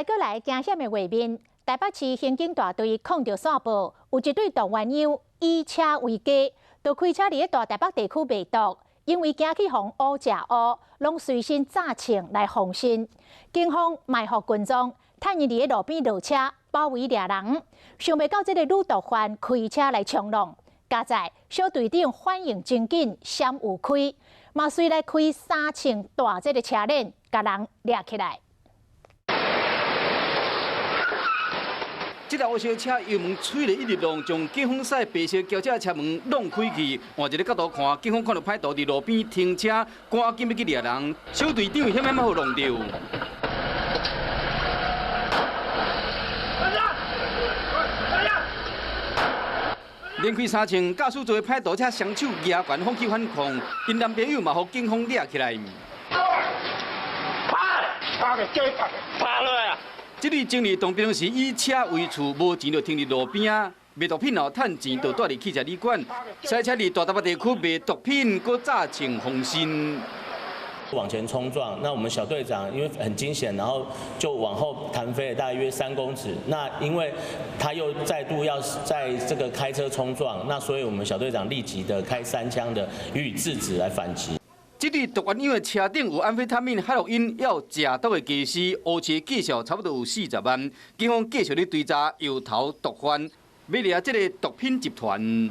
閣來驚險的畫面，台北市刑警大隊控著線報，有一對毒鴛鴦以車為家，就開車佇咧大台北地區賣毒，因為驚去予烏食烏，攏隨身炸槍來防身。警方埋伏跟蹤，趁𪜶佇咧路邊落車包圍掠人，想袂到這个女毒販開車來衝撞，佳哉小隊長反應真緊，閃有開，嘛隨來開三槍大這个車鏈，共人掠起來。這台烏色車油門催咧一直弄，將警方駛白色轎車車門弄開去。換一个角度看，警方看著歹徒佇路邊停車，趕緊欲去掠人。小隊長險險仔予弄著。連開三槍，駕駛座的歹徒才雙手舉懸放棄反抗，𪜶男朋友嘛予警方掠起來。這對情侶當平時以車為厝，無錢就停佇路邊仔賣毒品後趁錢，就蹛佇汽車旅館，駛車佇大台北地區賣毒品，閣詐槍防身。往前衝撞，那我們小隊長因為很驚險，然後就往後彈飛了大約3公尺。那因為他又再度要在這個開車衝撞，那所以我們小隊長立即的開三槍的予以制止來反擊。這對毒鴛鴦的車頂有安非他命、海洛因，還有食毒的家私，烏車計數差不多有40萬。警方繼續咧追查搖頭毒販，欲掠這个毒品集團。